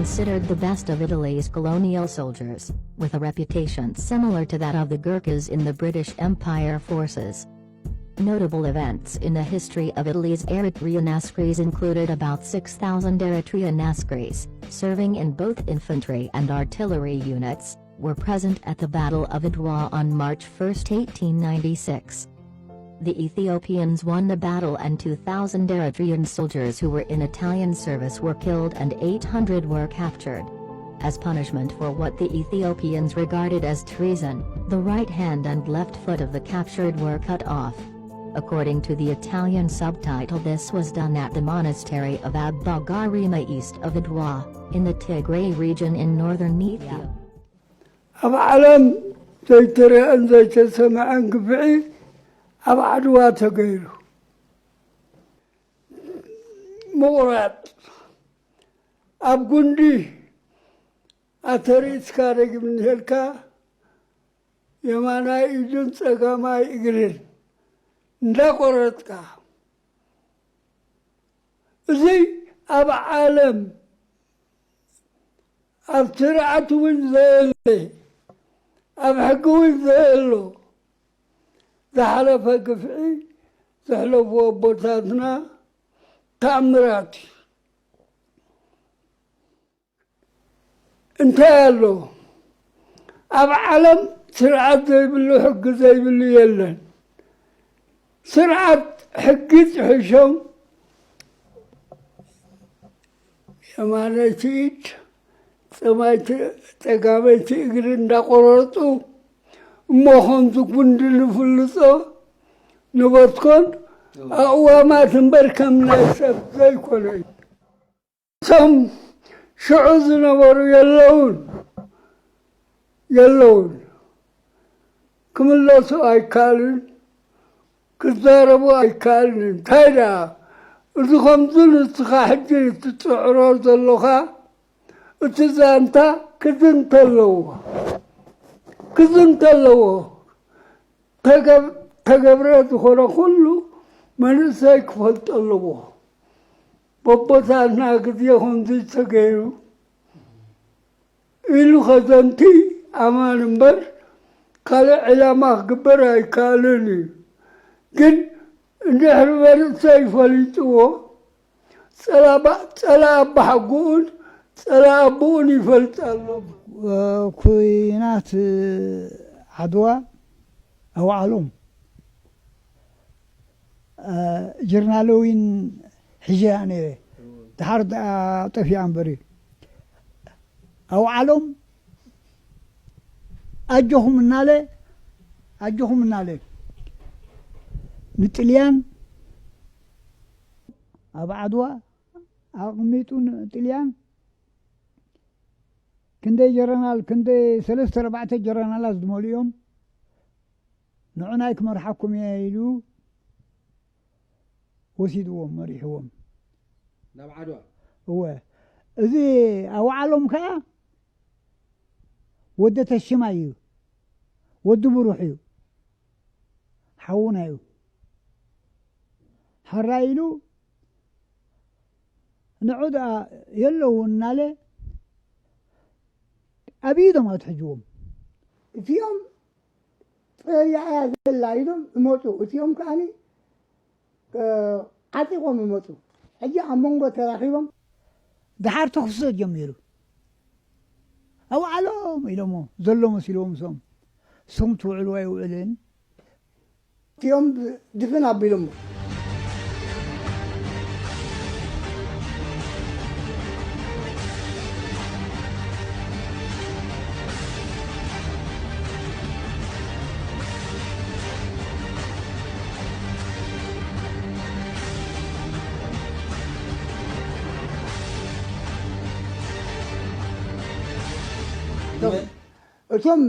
considered the best of Italy's colonial soldiers, with a reputation similar to that of the Gurkhas in the British Empire forces. Notable events in the history of Italy's Eritrean Askaris included about six thousand Eritrean Askaris, serving in both infantry and artillery units, were present at the Battle of Adwa on March first, eighteen ninety-six. The Ethiopians won the battle and two thousand Eritrean soldiers who were in Italian service were killed and eight hundred were captured. As punishment for what the Ethiopians regarded as treason, the right hand and left foot of the captured were cut off. According to the Italian subtitle, this was done at the monastery of Abba Garima east of Adwa, in the Tigray region in northern Ethiopia. ኣብ ዓለም ዘይተረአን ዘይተሰምዐን ግፍዒ ኣብ ዓድዋ ተገይሩ። ምቑራጥ ኣብ ጉንዲ ኣተሪስካ ደጊም እንሄልካ የማናይ ኢዱን ጸጋማይ እግርን እንዳቆረጥካ እዚ ኣብ ዓለም ኣብ ስርዓት እውን ዘየለ ኣብ ሕጊ እውን ዘየሎ ዝሓለፈ ግፍዒ ዘሕለፉ ኣቦታትና ተኣምራት እዩ። እንታይ ኣሎ ኣብ ዓለም ስርዓት ዘይብሉ ሕጊ ዘይብሉ የለን። ስርዓት ሕጊ ጥሒሾም የማነይቲ ኢድ ጸማይቲ ጸጋመይቲ እግሪ እንዳቆረጡ እሞ ከምዚ ጉንዲ ንፍልጾ ንበትኮን ኣእዋማት እምበር ከም ናይ ሰብ ዘይኮነ እዩ። እቶም ሽዑ ዝነበሩ የለውን የለውን ክምለሱ ኣይከኣልን ክዛረቡ ኣይከኣልን። እንታይ ደኣ እዚ ከምዚ ንስኻ ሕጂ ትፅዕሮ ዘሎኻ እቲ ዛንታ ክዝንተ ኣለዎ ክዝንተ ኣለዎ። ተገብረ ዝኾነ ኩሉ መንእሰይ ክፈልጦ ኣለዎ። በቦታትና ግዜ ከምዚ ተገይሩ ኢሉ ከዘንቲ ኣማን እምበር ካልእ ዕላማ ክግበር ኣይከኣልን እዩ። ግን እንድሕሪ መንእሰይ ፈሊጥዎ ጸላእ ኣባሓጎኡን ጸላእ ኣቦኡን ይፈልጥ ኣሎ። ኩናት ዓድዋ ኣውዓሎም ጀርናለዊን ሒዘያ ነይረ። ድሓር ጠፊኣ እምበር እዩ። ኣውዓሎም ኣጆኹም እናለ ኣጆኹም እናለ ንጥልያን ኣብ ዓድዋ ኣቕሚጡ ንጥልያን ክንደይ ጀረናል ክንደይ ሰለስተ ኣርባዕተ ጀረናላት ዝመልኡ እዮም። ንዑናይ ክመርሓኩም እየ ኢሉ ወሲድዎም መሪሕዎም። ናብ ዓድዋ እወ እዚ ኣውዓሎም ከዓ ወዲ ተሽማይ እዩ። ወዲ ብሩሕ እዩ። ሓውና እዩ። ሓራ ኢሉ ንዑ ደኣ የለዉ እናለ ኣብ ኢዶም ኣትሕጅዎም። እቲኦም ፀሊኣ እያ ዘላ ኢሎም እመፁ። እቲኦም ከዓኒ ዓጢቖም እመፁ። ሕጂ ኣብ መንጎ ተራኺቦም ደሓር ተኹሲ ጀሚሩ። ኣውዓሎም ኢሎሞ ዘሎ መሲልዎም እሶም። እሶም ትውዕሉ ኣይውዕልን። እቲኦም ድፍን ኣቢሎሞ። እቶም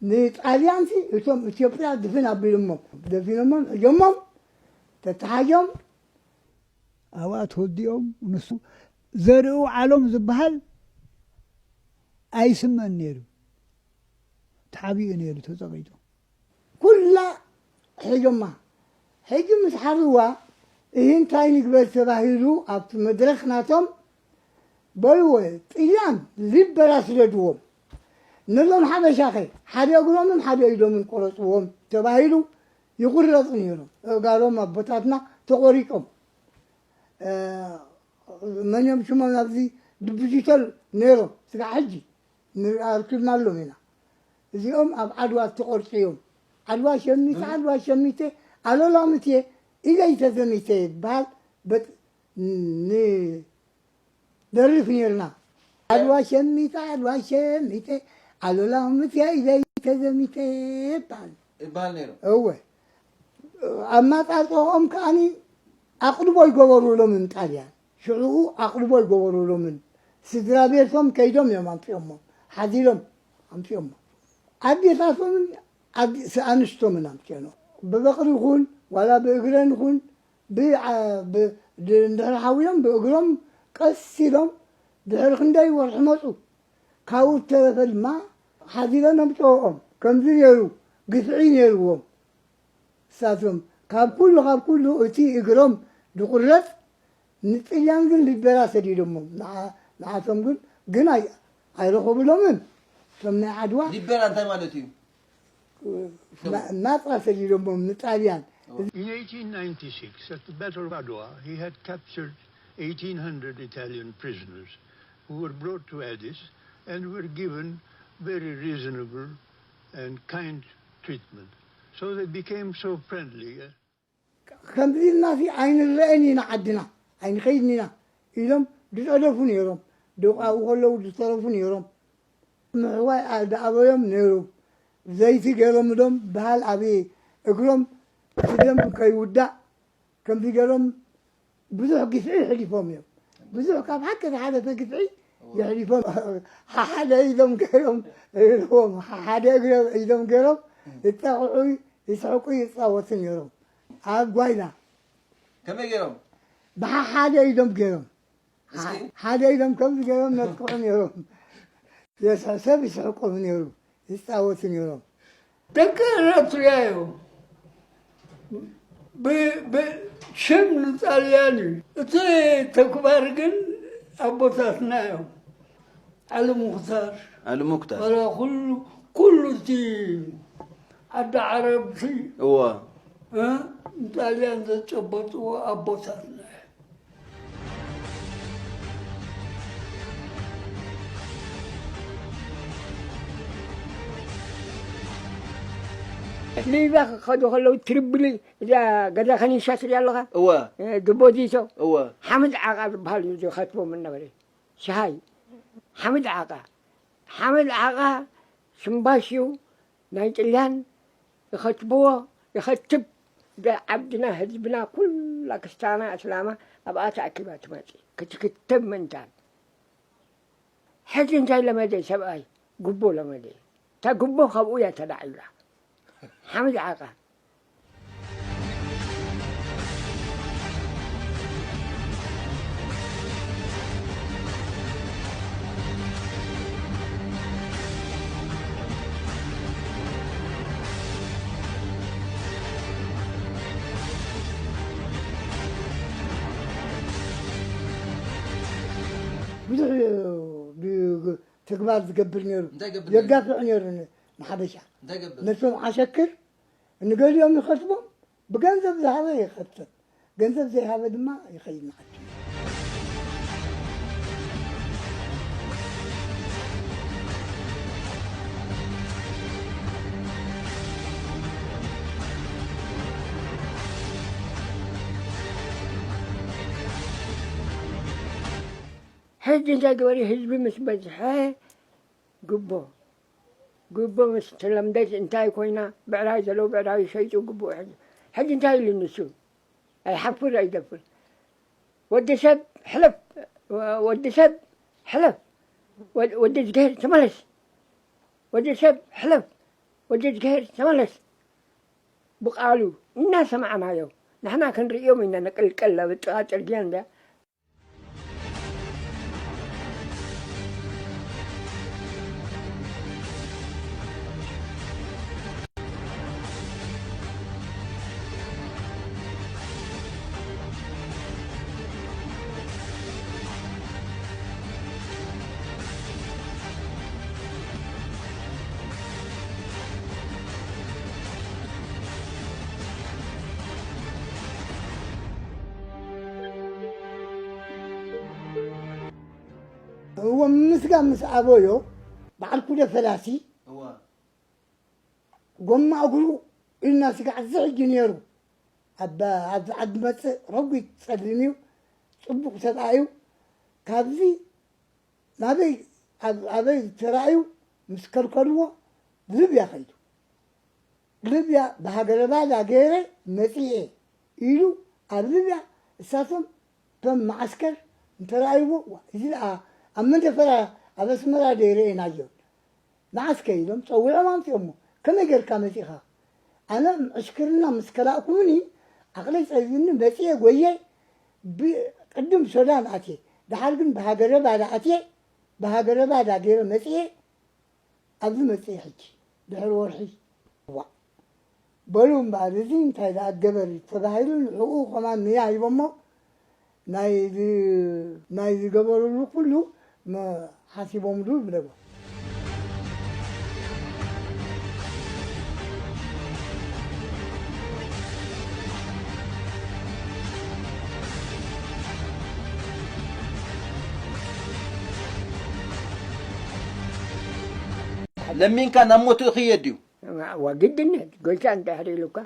ንጣልያንሲ እቶም ኢትዮጵያ ድፍን ኣቢሎሞም ደፊኖሞም ሒዞሞም ተተሓዞም ኣብኣ ተወዲኦም ንሱ ዘርኢ ዓሎም ዝበሃል ኣይስመን ነይሩ። ተሓቢኡ ነይሩ ተፀቒጡ። ኩላ ሒዞማ። ሕጂ ምስ ሓርዋ እሂ እንታይ ንግበር ተባሂሉ ኣብቲ መድረኽ ናቶም በልወ ጥልያን ሊበራ ስደድዎም። ነዞም ሓበሻኸ ሓደ እግሮምን ሓደ ኢዶምን ቆረፅዎም ተባሂሉ ይቑረፁ ነይሮም። ኣእጋሮም ኣቦታትና ተቖሪጦም። መን እዮም ሽሞም ኣብዚ ድብጅተል ነይሮም ስጋዕ ሕጂ ኣርኪብናሎም ኢና። እዚኦም ኣብ ዓድዋ ዝተቖርፁ እዮም። ዓድዋ ሸሚተ ዓድዋ ሸሚተ ኣሎላ ምትየ ኢደይ ተዘሚተ ይበሃል። በጥ ንደርፍ ነርና። ዓድዋ ሸሚተ ዓድዋ ሸሚተ ኣሎላ ምትየ ኢደይ ተዘሚተ ይበሃል። ይበሃል ነይሩ። እወ ኣማፃፅኦም ከዓኒ ኣቕልቦ ይገበሩሎምን ጣልያን ሽዕኡ ኣቕልቦ ይገበሩሎምን ስድራ ቤቶም ከይዶም እዮም ኣምፅኦሞም ሓዚሎም ኣምፅኦሞም ኣዴታቶምን ኣንስቶምን ኣምፅኦኖ ብበቕሪ ይኹን ዋላ ብእግረን ይኹን እንድሕር ሓዊሎም ብእግሮም ቀስ ኢሎም ድሕሪ ክንደይ ወርሒ መፁ ካብኡ ዝተረፈ ድማ ሓዚሎም ኣምፅኦኦም ከምዚ ነይሩ ግፍዒ ነይርዎም እሳቶም ካብ ኩሉ ካብ ኩሉ እቲ እግሮም ዝቁረፅ ንጥልያን ግን ሊበራ ሰዲዶሞም ንዓቶም ግን ግን ኣይረኸብሎምን እቶም ናይ ዓድዋ ሊበራ እንታይ ማለት እዩ? ናፃ ሰዲዶሞም ንጣልያን In eighteen ninety-six, at the Battle of Adwa, he had captured eighteen hundred Italian prisoners who were brought to Addis and were given very reasonable and kind treatment. So they became so friendly. ከምዚ ኢልና ሲ ኣይንረአን ኢና ዓድና ኣይንኸይድን ኢና ኢሎም ዝፀደፉ ነይሮም ደብኡ ከለዉ ዝተረፉ ነይሮም ምሕዋይ ዝኣበዮም ነይሩ ዘይቲ ገይሮምሎም በሃል ኣብ እግሮም እቲ ደም ከይውዳእ ከምዚ ገይሮም ብዙሕ ግፍዒ ሕሊፎም እዮም ብዙሕ ካብ ሓቂ ዝሓለፈ ግፍዒ የሕሊፎም ሓደ ኢዶም ገይሮም ኢልዎም ሓደ እግሮም ኢዶም ገይሮም ይጠቕዑ ይስሕቁ ይፃወቱ ነይሮም ኣብ ጓይላ ከመይ ገይሮም ብሓሓደ ኢዶም ገይሮም ሓደ ኢዶም ከምዚ ገይሮም ነጥቅዑ ነይሮም የስሕሰብ ይስሕቁ ነይሩ ይፃወቱ ነይሮም ደቂ ኤረትርያ እዮም። ሽም ንጣልያን እዩ። እቲ ተግባር ግን ኣቦታትና እዮም። ዓሊ ሙክታር፣ ዓሊ ሙክታር፣ ዋላ ኩሉ፣ ኩሉ እቲ ዓዲ ዓረብሲ እወ። ንጣልያን ዘጨበጥዎ ኣቦታትና እዮም። ሊብያ ክኸዱ ከለዉ ትሪብሊ እዛ ገዛ ከኒሻ ትሪኣ ኣለኻ እወ ዲቦዚቶ እወ ሓምድ ዓቃ ዝበሃል እዩ ዝኸትቦም ነበረ ሻሃይ ሓምድ ዓቃ ሓምድ ዓቃ ሽምባሽ እዩ ናይ ጥልያን ይኸትብዎ ይኸትብ ዓድና ህዝብና ኩላ ክስታና እስላማ ኣብኣ ተኣኪባ ትመፂ ክትክተብ ምእንታን ሕጂ እንታይ ለመደ ሰብኣይ ጉቦ ለመደ እታ ጉቦ ካብኡ እያ ተላዒላ ሓምድ ዓቃ ብዙሕ ተግባር ዝገብር ነይሩ የጋፍዕ ነይሩ ንሓበሻ ነቶም ዓሸክር ንገሊኦም ይኸስቦም ብገንዘብ ዝሃበ ይኸስብ ገንዘብ ዘይሃበ ድማ ይኸይድ ንዓዲ ሕጂ እንታይ ግበሪ ህዝቢ ምስ በዝሐ ግቦ ግቦ ምስ ተለምደት እንታይ ኮይና ብዕራይ ዘለዉ ብዕራይ ይሸይጡ ግቡኡ ሕጂ ሕጂ እንታይ ኢሉ ንሱ ኣይሓፍር ኣይደፍር ወዲ ሰብ ሕለፍ ወዲ ሰብ ሕለፍ ወዲ ዝገሄር ተመለስ ወዲ ሰብ ሕለፍ ወዲ ዝገሄር ተመለስ ብቃሉ እናሰማዕናዮ ንሕና ክንርእዮም ኢና ንቅልቀል ኣብ ጥቃ ፅርግያ እንዳ እዎ ምስጋብ ምስ ኣበዮ በዓል ኩደ ፈላሲ እዋ ጎማ እግሩ ኢልና ስጋዕ እዚ ሕጂ ነይሩ። ኣብ ኣብዚ ዓዲ መጽእ ረጒድ ጸሊም እዩ። ጽቡቕ ሰብኣይ እዩ። ካብዚ ናበይ ኣብ ኣበይ ተራእዩ ምስ ከልከልዎ ሊብያ ከይዱ። ሊብያ ብሃገረ ባዳ ገይረ መጺኤ ኢሉ ኣብ ሊብያ እሳቶም እቶም መዓስከር እንተረኣይዎ፣ "ዋ፣ እዚ ደኣ ኣብ መንደፈራ ኣብ ኣስመራ ዶ ይረኤናዮ?" መዓስ ከ ኢሎም ጸዊዖም ኣምጺኦሞ። "ከመይ ጌርካ መጺኻ?" ኣነ ዕስክርና ምስ ከላእኩኒ ዓቕለይ ጸቢብኒ መጺኤ ጎየ ብቅድም ሶዳን ኣትየ። ደሓር ግን ብሃገረ ባዳ ኣትየ፣ ብሃገረ ባዳ ገይረ መጺኤ ኣብዚ መጺኤ ሕጂ ድሕሪ ወርሒ። ዋእ! በሉ እምበኣር፣ እዚ እንታይ ደኣ ገበር ተባሂሉ ንዕኡ ከማን ንያ ሂቦሞ፣ ናይ ዝ-፣ ናይ ዝገበርሉ ኩሉ መ-፣ ሓሲቦምሉ ይብለዎ። ለሚንካ ናብ ሞት ይኽየድ ድዩ? እዋ፣ ግድነት፣ ጎይታ እንድሕር ኢሉካ፣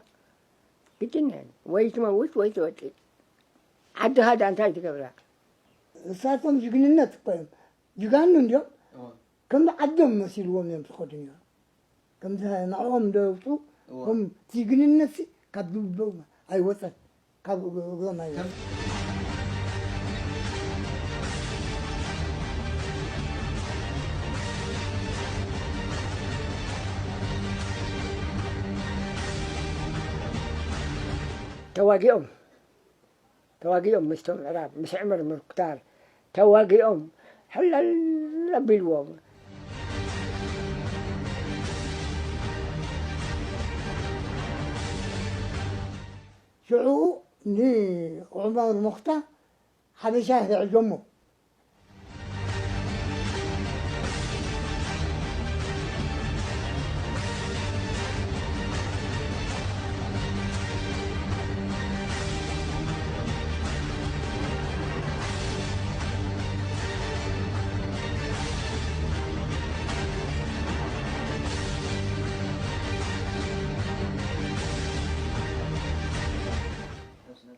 ግድነት፣ ወይ ትመውት ወይ ትወጽእ። ዓድኻ ደኣ እንታይ ትገብራ? እሳቶም ጅግንነት እኮ እዮም። ጅጋኑ እንድዮም። እዋ። ከም ዓዶም መሲልዎም እዮም ዝኸዱ ነይሮም። ከምዚ ንዕኦም ደውጹ፣ እዋ። ከም ጅግንነትሲ ካብ ልቦም ኣይወጸን። ካብ እግሮም ኣይወጽን። ተዋጊኦም፣ ተዋጊኦም ምስቶም ምዕራብ፣ ምስ ዑመር ሙክታር ተዋጊኦም ሕለል ኣቢልዎም። ሽዑ ንዑመር ሙኽታር ሓበሻ ይሕዞሞ።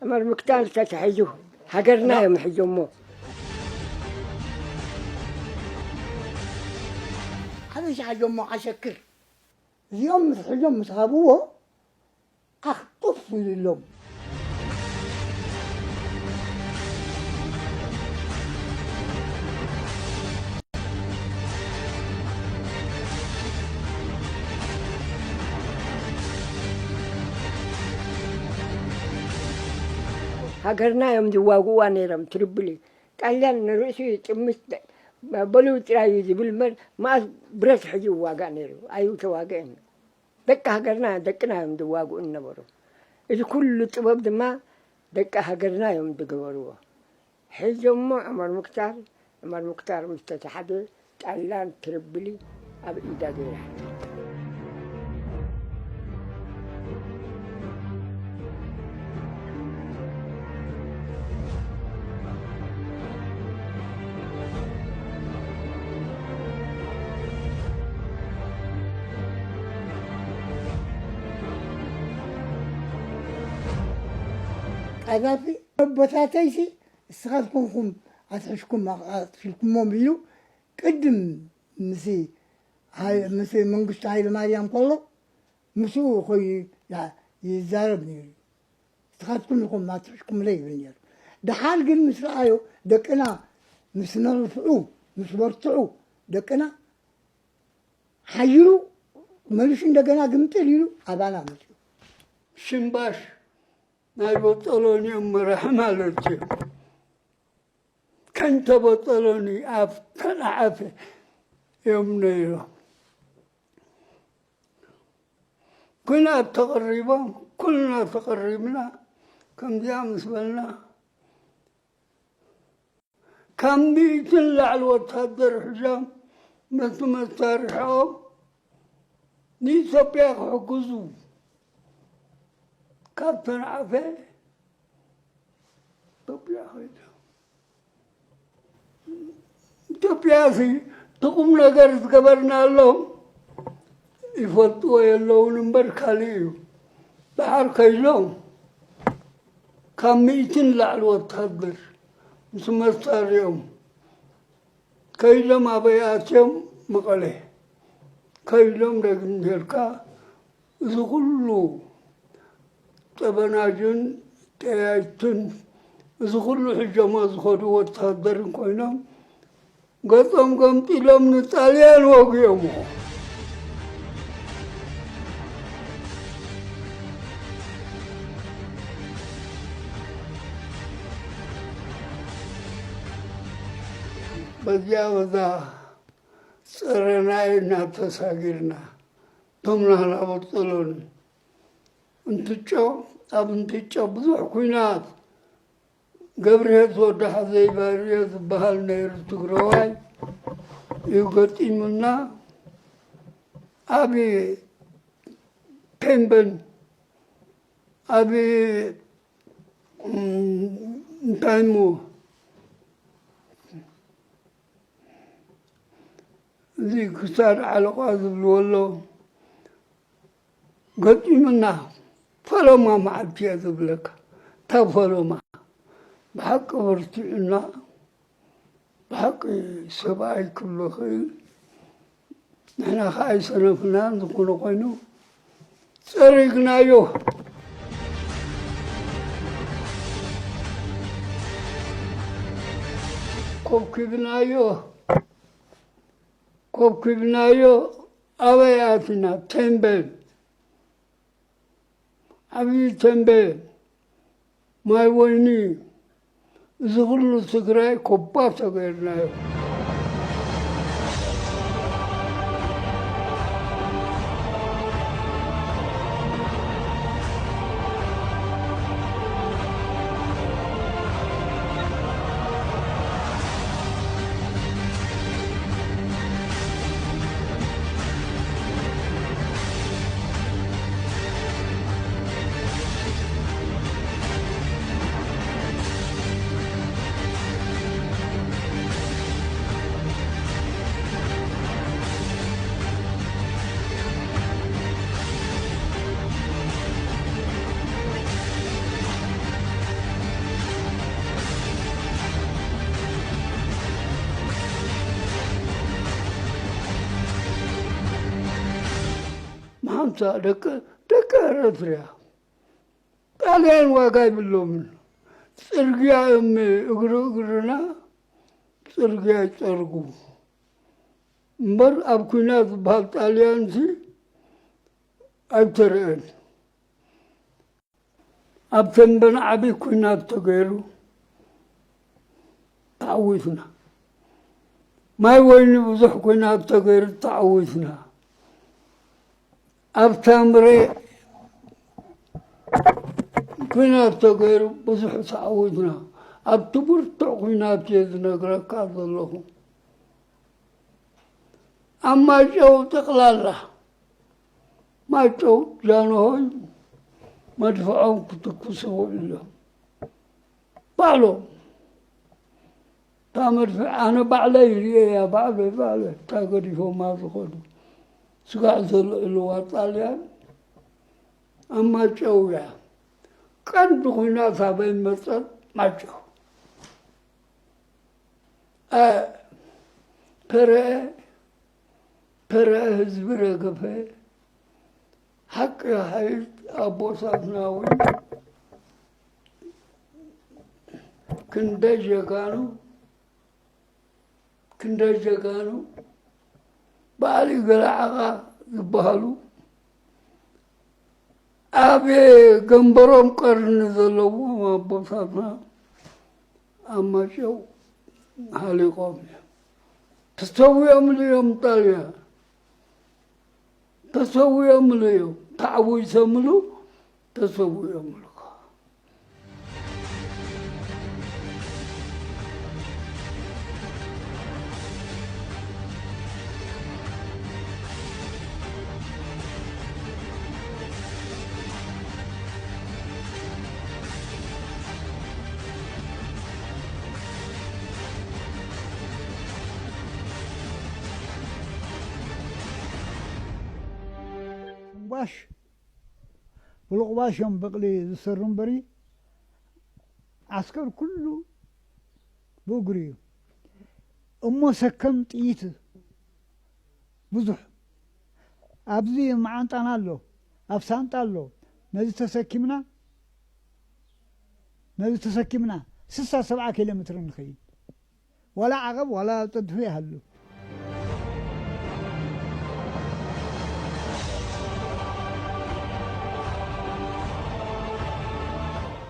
ዑመር ሙክታር ተታሒዙ፣ ሃገርና እዮም ሕዞሞ። ሓበሻ ሕዞሞ ዓሸክር። እዚኦም ምስ ሕዞም ምስ ሃብዎ፣ ዓኽ ጡፍ ኢሉሎም። ሃገርና እዮም ዝዋግኡዋ ነይሮም፣ ትሪብሊ። ጣልያን ንርእሱ ይጥምት፣ በሉ ጥራይ እዩ ዝብል እምበር፣ መኣስ ብረት ሒዙ ይዋጋእ ነይሩ? ኣይተዋግአን። ደቂ ሃገርና፣ ደቅና እዮም ዝዋግኡ ዝነበሩ። እዚ ኩሉ ጥበብ ድማ ደቂ ሃገርና እዮም ዝገበርዎ። ሕዞሞ ዑመር ሙክታር፣ ዑመር ሙክታር ምስ ተታሕዘ፣ ጣልያን ትሪብሊ ኣብ ኢዳ ገይራ። ቀዛፊ ኣቦታተይሲ እስኻትኩም ኢኹም ኣትሒዝኩም ኣቕ-፣ ኣቕቲልኩሞም ኢሉ ቅድም ምስ ሃይ-፣ ምስ መንግስቱ ሃይለማርያም ከሎ ምስኡ ኮይኑ ያ-፣ ይዛረብ ነይሩ። ንስኻትኩም ኢኹም ኣትሒዝኩምለይ ይብል ነይሩ። ደሓር ግን ምስ ረኣዮ ደቅና ምስ ነርፍዑ፣ ምስ በርትዑ ደቅና ሓይሉ መሊሱ እንደገና ግምጥል ኢሉ ኣባና መፅኡ። ሽምባሽ ናይ በጠሎኒ እዮም መራሒ ማለት እዩ። ከንተ በጠሎኒ ኣብ ተናዓፈ እዮም ነይሮም። ኩናት ተቐሪቦም፣ ኩልና ተቐሪብና፣ ከምዚኣ ምስ በልና፣ ካብ ሚእቲ ንላዕሊ ወታደር ሒዞም፣ ነቲ መሳርሕኦም ንኢትዮጵያ ክሕግዙ ካብ ተናዕፈ፣ ኢትዮጵያ ኸይዶም። ኢትዮጵያ እዚ እቲ ቁም ነገር ዝገበርናሎም ይፈልጥዎ የለውን እምበር ካልእ እዩ። ደሓር ከይዶም ካብ ሚእቲ ንላዕሊ ወታደር ምስ መሳርያኦም ከይዶም ኣበይ ኣትዮም? መቐለ። ከይዶም ደግም ጌርካ እዚ ኩሉ ጠበናጅን ጠያይትን እዚ ኩሉ ሒዞሞ ዝኸዱ ወታደርን ኮይኖም ገጾም ገምጢሎም ንጣልያን ወጊኦሞ። በዚኣ በዛ ጸረናይ እናተሳጊርና እቶም ናህና በጸሎኒ እንትጮ ኣብ እንትጮ ብዙሕ ኲናት ገብርሄት ወዲ ሓዘይ ባርዮ ዝበሃል ነይሩ ትግረዋይ እዩ ገጢሙና። ኣብ ቴምበን ኣብ እንታይ እሞ እዚ ክሳድ ዓለቋ ዝብልዎ ኣሎ ገጢሙና። ፈለማ መዓልቲ እየ ዝብለካ። እታ ፈለማ ብሓቂ በርቲዑና። ብሓቂ ሰብኣይ ክብሎ ክእል። ንሕና ከዓ ኣይሰነፍናን። ዝኾነ ኮይኑ ጸሪግናዮ። ኮብኪብናዮ። ኮብኪብናዮ። ኣበይ ኣቲና? ቴምቤን። ዓብዪ ተምቤን፣ ማይ ወይኒ፣ እዚ ኩሉ ትግራይ ኮባ ተገይርናዮ። መሓምሳ ደቂ ደቂ ኤረትርያ ጣልያን ዋጋ ይብሎምን። ጽርግያ እዮም እግሪ እግርና ጽርግያ ይጸርጉ እምበር ኣብ ኲናት ዝበሃል ጣልያን ሲ ኣይተረአን። ኣብ ተንበን ዓቢ ኲናት ተገይሩ ተዓዊትና። ማይ ወይኒ ብዙሕ ኲናት ተገይሩ ተዓዊትና። ኣብ ታምሬ ኲናት ተገይሩ ብዙሕ ተዓዊትና። ኣብቲ ብርቱዕ ኲናት እየ ዝነግረካ ዘለኹ። ኣብ ማይጨው ጠቕላላ ማይጨው ጃንሆይ መድፍዖም ክትኩሱ ውዒሎም። ባዕሎም እታ መድፍዕ ኣነ ባዕለይ ርእየያ፣ ባዕለይ፣ ባዕለይ እታ ገዲፎማ ዝኸዱ ስጋዕ ዘልዕልዋ ጣልያን ኣብ ማይጨው እያ። ቀንዲ ኹናት ኣበይ መጸት? ማይጨው። እ፣ ተረአ፣ ተረአ ህዝቢ ረገፈ። ሓቂ ሓይል ኣቦታትና እውን ክንደይ ጀጋኑ፣ ክንደይ ጀጋኑ በዓል ገለዓቓ ዝበሃሉ ኣብ ገንበሮም ቀርኒ ዘለዎም ኣቦታትና ኣብ ማይጨው ሃሊቖም እዮም። ተሰዊኦምሉ እዮም ጣልያን። ተሰዊኦምሉ እዮም። ተዓዊቶምሉ፣ ተሰዊኦምሉ። ብሎቕባሽ እዮም በቕሊ ዝሰሩ እምበሪ፣ ዓስከር ኩሉ ብእግሩ እዩ። እሞ ሰከም ጥይት ብዙሕ ኣብዚ መዓንጣና ኣሎ፣ ኣብ ሳንጣ ኣሎ። ነዚ ተሰኪምና፣ ነዚ ተሰኪምና ስሳ ሰብዓ ኪሎ ሜትር ንኸይድ። ዋላ ዓቐብ ዋላ ጸድፊ ይሃሉ።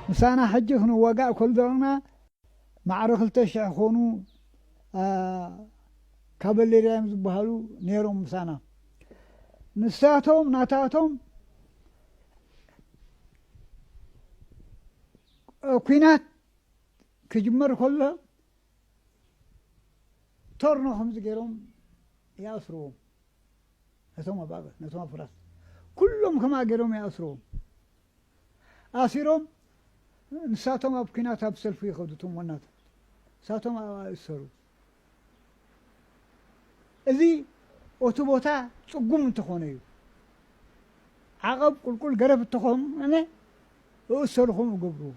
ምሳና ሕጂ ክንዋጋእ ከለና ማዕረ ክልተ ሽሕ ክኾኑ፣ አ፣ ካበሌርያ እዮም ዝበሃሉ ነይሮም ምሳና። ንሳቶም ናታቶም፣ እ፣ ኲናት ክጅመር ከሎ ቶርኖ ከምዚ ገይሮም ይኣስርዎም። ነቶም ኣባገ፣ ነቶም ኣፍራስ፣ ኩሎም ከምኣ ገይሮም ይኣስርዎም። ኣሲሮም፣ ንሳቶም ኣብ ኲናት ኣብ ሰልፊ ይኸዱ፣ እቶም ዋናታት። ንሳቶም ኣብኣ ይእሰሩ። እዚ፣ እቲ ቦታ ጽጉም እንተኾነ እዩ። ዓቐብ ቁልቁል ገረብ እንተኾነ፣ ይእሰሩ፣ ከምኡ ይገብርዎ።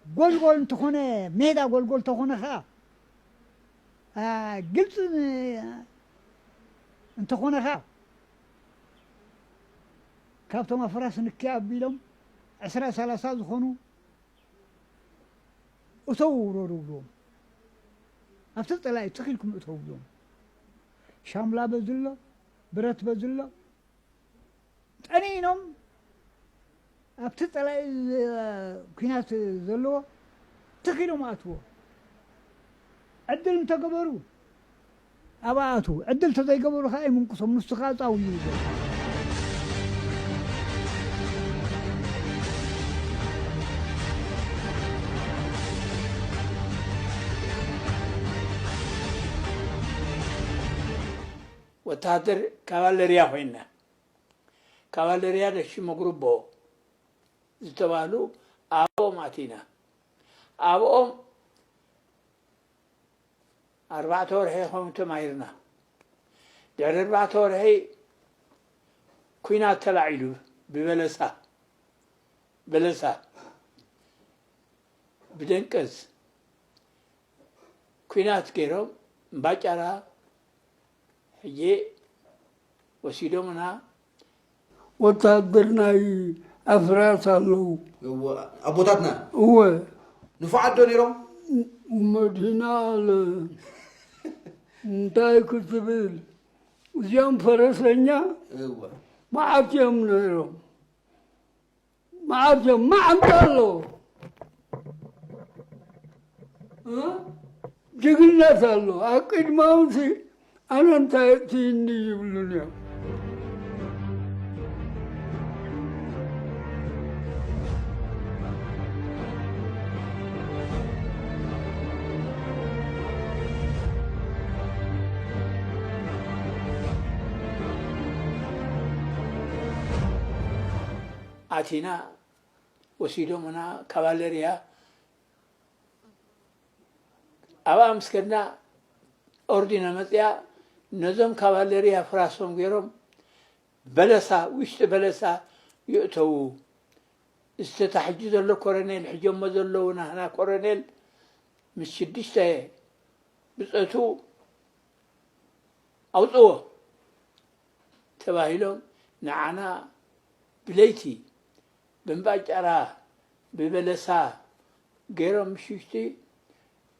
ጎልጎል እንተኾነ፣ ሜዳ ጎልጎል እንተኾነ ኸኣ፣ አ፣ ግልጺ ን-፣ እንተኾነ ኸኣ፣ ካብቶም ኣፍራስ ንኪ ኣቢሎም ዕስራ ሰላሳ ዝኾኑ እተው ውረዱ ብልዎም። ኣብቲ ጸላኢ ትኽ ኢልኩም እተው ብልዎም። ሻምላ በዚ ኣሎ፣ ብረት በዚ ኣሎ። ጠኒኖም ኣብቲ ጸላኢ ዝ-፣ ኲናት ዘለዎ ትኽ ኢሎም ኣትዎ። ዕድል እንተገበሩ ኣብኣ ኣትዉ። ዕድል እንተዘይገበሩ ከኣ ይምንቁሶም። ንሱ ከኣ ጻው ይብል ዘሎ። ወተሃደር ካቫለርያ ኮይና፣ ካቫለርያ ደሽመ ጉርቦ ዝተባህሉ ኣብኦም ኣቲና። ኣብኦም ኣርባዕተ ወርሒ ኸም ተማሂርና። ድሕሪ ኣርባዕተ ወርሒ ኲናት ተላዒሉ ብበለሳ፣ በለሳ፣ ብደንቀዝ ኲናት ገይሮም እምባጫራ ሕጂ ወሲዶምና። ወታደር ናይ ኣፍራስ ኣለዉ። እወ፣ ኣቦታትና። እወ። ንፉዓት ዶ ነይሮም? መድህና ኣለ። እንታይ ክትብል? እዚኦም ፈረሰኛ እወ። መዓት እዮም ነይሮም። መዓት እዮም። መዓንጣ ኣሎ። እ? ጅግነት ኣሎ። ኣብ ቅድሚኦምሲ ኣነ እንታይ እትይኒ ይብሉን እዮም። ኣቲና ወሲዶምና ካቫለርያ ኣብኣ ምስ ከድና ኦርዲና መጽያ ነዞም ካቫለርያ ፍራሶም ገይሮም በለሳ፣ ውሽጢ በለሳ ይእተዉ። እዚ ተታሕጂ ዘሎ ኮረኔል፣ ሕጆሞ ዘለዉ ናህና ኮረኔል ምስ ሽዱሽተ ብጸቱ ኣውጽዎ ተባሂሎም ንዓና ብለይቲ ብእምባጫራ ብበለሳ ገይሮም ምሽቲ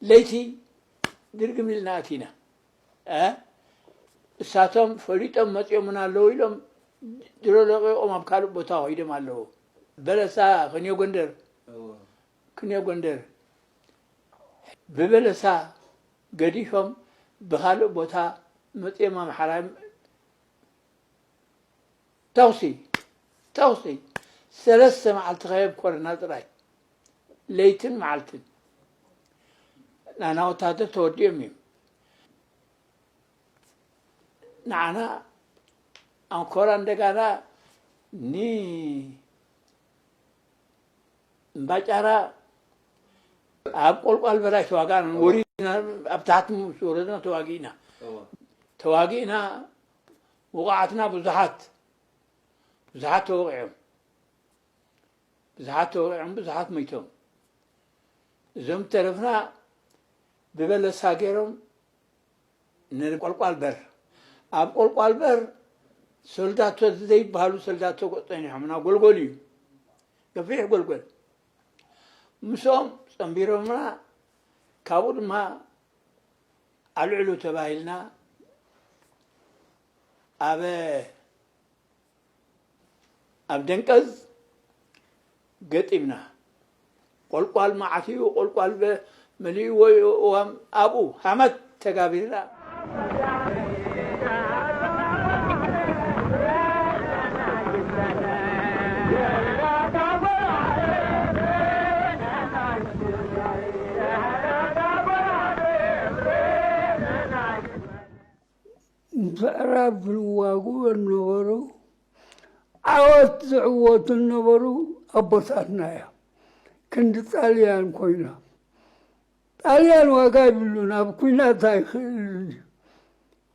ለይቲ ድርግም ኢልና ኣቲና። እ? እሳቶም ፈሊጦም መጺኦምና ኣለዉ ኢሎም ድሮ ለቒቖም ኣብ ካልእ ቦታ ከይዶም ኣለዉ። በለሳ ክንዮ ጎንደር፣ እወ። ክንዮ ጎንደር ብበለሳ ገዲፎም ብኻልእ ቦታ መጺኦም ኣምሓራ ተኹሲ፣ ተኹሲ። ሰለስተ መዓልቲ ከየብኮረና ጥራይ። ለይትን መዓልትን። ናና ወታደር ተወዲኦም እዮም። ንዓና ኣንኮራ እንደጋና ኒ እምባጫራ ኣብ ቆልቋል በላይ ተዋጋእና። ወሪድና ኣብ ታሕቲ ምስ ወረድና ተዋጊእና። እወ። ተዋጊእና፣ ውቑዓትና ብዙሓት። ብዙሓት ተወቒዖም፣ ብዙሓት ተወቒዖም፣ ብዙሓት ሞይቶም። እዞም ተረፍና ብበለሳ ገይሮም ንቆልቋል በር፣ ኣብ ቆልቋል በር ሰልዳቶ ዘይበሃሉ ሰልዳቶ ጸኒሖምና፣ ጎልጎል እዩ፣ ገፊሕ ጎልጎል። ምስኦም ጸንቢሮምና፣ ካብኡ ድማ ኣልዕሉ ተባሂልና ኣብ ኣብ ደንቀዝ ገጢምና። ቆልቋል መዓት እዩ፣ ቆልቋል በ-፣ መሊእዎ እዩ እዋም ኣብኡ ሃመት ተጋቢርና። ምስ ኣዕራብ ዝዋግኡ ነበሩ። ዓወት ዝዕወቱ ነበሩ ኣቦታትና እዮም። ክንዲ ጣልያን ኮይኖም። ጣልያን ዋጋ የብሉን፣ ኣብ ኲናት ኣይኽእልን እዩ።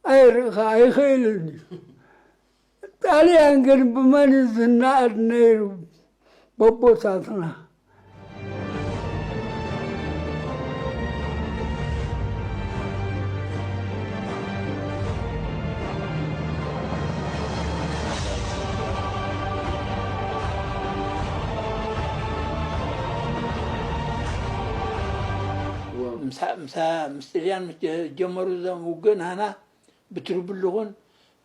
ኣይርኢኻ ኣይኽእልን እዩ። ጣልያን ግን ብመን እዩ ዝነኣድ ነይሩ? በቦታትና። ምሳ-፣ ምሳ-፣ ምስ ጥልያን ምስ ጀ-፣ ጀመሩ እዞም ውግእ ናህና ብትርብሉ ኹን፣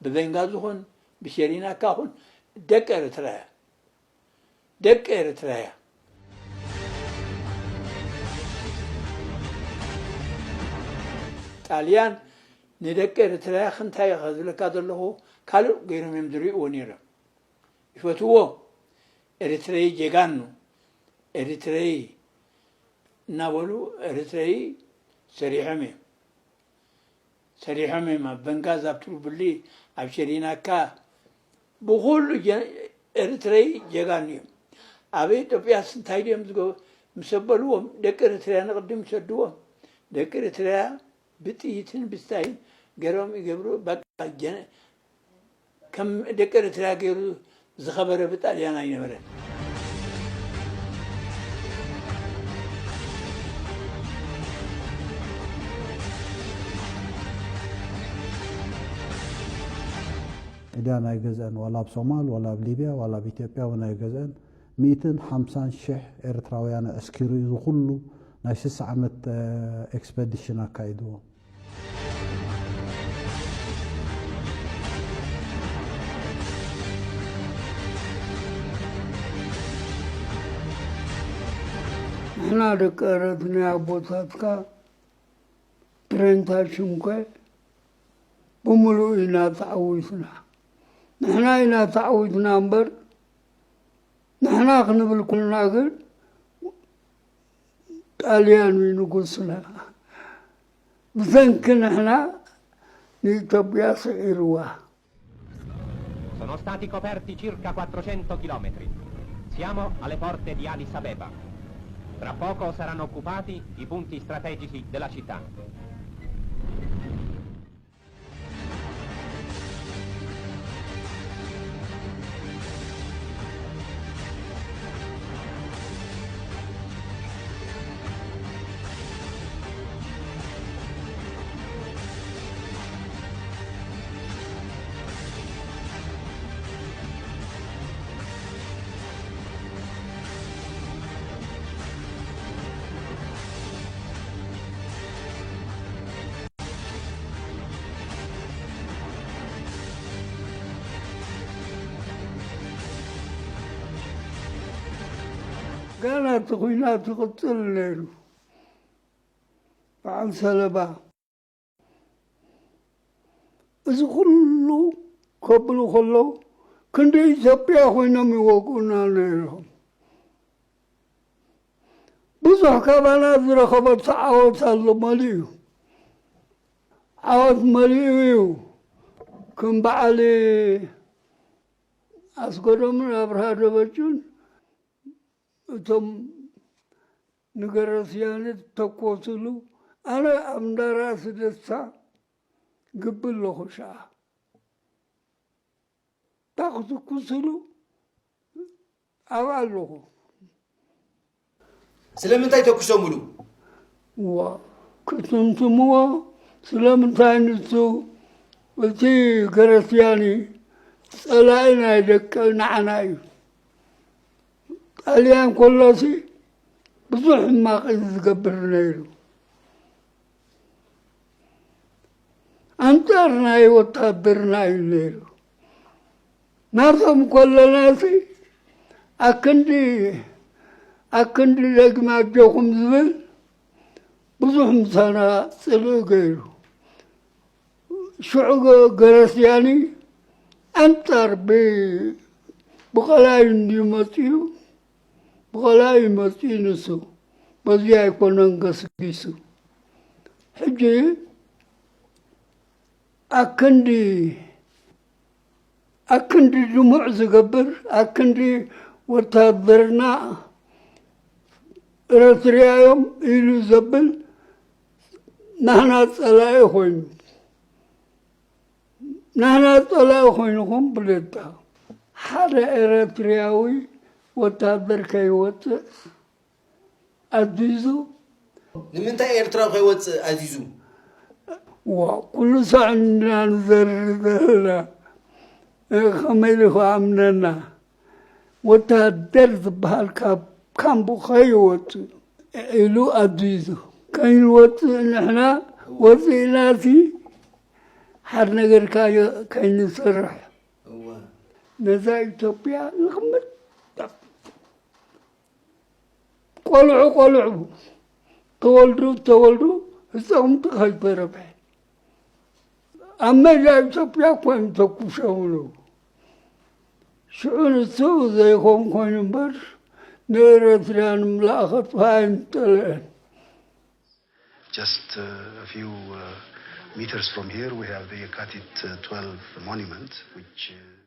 ብቤንጋዚ ኹን፣ ብሸሪናካ ኹን፣ ደቂ ኤርትራ እያ። ደቂ ኤርትራ እያ። ጣልያን ንደቂ ኤርትራ ክንታይ ኢኻ ዝብለካ ዘለኹ ካልእ ገይሮም እዮም ዝርእይዎ ነይሮም። ይፈትዎ። ኤርትረይ ጀጋኑ፣ ኤርትረይ እናበሉ ኤርትረይ ሰሪሖም እዮም። ሰሪሖም እዮም። ኣብ በንጋዝ፣ ኣብ ትሩብሊ፣ ኣብ ሸሪናካ፣ ብኹሉ ጀ-፣ ኤርትረይ ጀጋኑ እዮም። ኣብ ኢትዮጵያስ እንታይ ድዮም ዝገ-፣ ምስ ኣበልዎም፣ ደቂ ኤርትርያ ንቕድም ይሰድዎም። ደቂ ኤርትርያ ብጥይትን ብስታይን ገይሮም ይገብሩ። በቃ ጀነ-፣ ከም ደቂ ኤርትራ ገይሩ ዝኸበረ ብጣልያን ኣይነበረን። ጣልያን ኣይገዝአን፣ ዋላ ኣብ ሶማል፣ ዋላ ኣብ ሊብያ፣ ዋላ ኣብ ኢትዮጵያ እውን ኣይገዝአን። ሚእትን ሓምሳን ሽሕ ኤርትራውያን ኣዕስኪሩ እዩ፣ እዚ ኩሉ ናይ ስሳ ዓመት፣ እ፣ ኤክስፐዲሽን ኣካይድዎ። ንሕና ደቂ ኤረት ናይ ኣቦታትካ ትሬንታ ሽንኮ ብምሉኡ ኢና ተዓዊትና። ንሕና ኢና ተዓዊትና እምበር፣ ንሕና ክንብል ኩልና ግን ጣልያን እዩ ንጉስና። ብሰንኪ ንሕና ንኢትዮጵያ ስዒርዋ። Sono stati coperti circa quattrocento chilometri. Siamo alle porte di Addis Abeba. Tra poco saranno occupati i punti strategici della città. ገና እቲ ኲናት ይቕጽል ነይሩ። በዓል ሰለባ እዚ ኩሉ ከብሉ ከለዉ ክንዲ ኢትዮጵያ ኮይኖም ይወግኡና ነይሮም። ብዙሕ ካባና ዝረኸበቶ ዓወት ኣሎ፣ መሊኡ እዩ። ዓወት መሊኡ እዩ። ከም በዓል ኣስገዶምን ኣብርሃ ደበጩን እቶም ንገረስያነ ተኮስሉ፣ ኣነ ኣብ እንዳራእሲ ደስታ ግቢ ኣለኹ ሸዓ። እታ ክትኩስሉ ኣብኣ ኣለኹ። ስለምንታይ ተኩሶምሉ? ዋ ክትምትምዎ ስለምንታይ? ንሱ እቲ ገረስያኒ ጸላኢ ናይ ደቂ ንዓና እዩ። ጣልያን ከሎሲ ብዙሕ ሕማቕ እዩ ዝገብር ነይሩ። ኣንጻር ናይ ወታደርና እዩ ነይሩ። ናቶም ከለናሲ ኣክንዲ ኣክንዲ ደግማ ኣጆኹም ዝብል ብዙሕ ምሳና ጽልኢ ገይሩ። ሽዑ ገረስያኒ ኣንጻር ብቐላይ እንድዩ መፅዩ፣ ብቐላይ መፅዩ ንሱ በዚ ኣይኮነን ገስጊሱ። ሕጂ ኣክንዲ ኣክንዲ ድሙዕ ዝገብር ኣክንዲ ወታደርና ኤረትርያ እዮም ኢሉ ዘብል ናህና ጸላኢ ኮይኑ ናህና ጸላኢ ኮይንኹም ብለታ ሓደ ኤረትርያዊ ወታደር ከይወፅእ ኣዚዙ። ንምንታይ ኤርትራዊ ከይወፅእ ኣዚዙ? ዋ ኩሉ ሳዕ ኢና ንዘርር ዘለና ከመይ ኢሉ ክኣምነና? ወታደር ዝበሃል ካብ ካምቡ ከይወፅእ ኢሉ ኣዚዙ። ከይንወፅእ ንሕና ወፂእናሲ ሓደ ነገር ከይንሰርሕ ነዛ ኢትዮጵያ ንኽምጥ ቆልዑ ቆልዑ ተወልዱ ተወልዱ ህፃውንቲ ከይተረፈ ኣብ መላ ኢትዮጵያ እኳ እዮም ተኩሶምሉ። ሽዑ ንሱ ዘይኮን ኮይኑ እምበር ንኤረትርያ ንምልኣኸቱ ኣይምጠልአን። Just uh, a few uh, meters from here, we have the Yekatit uh, twelve monument, which uh,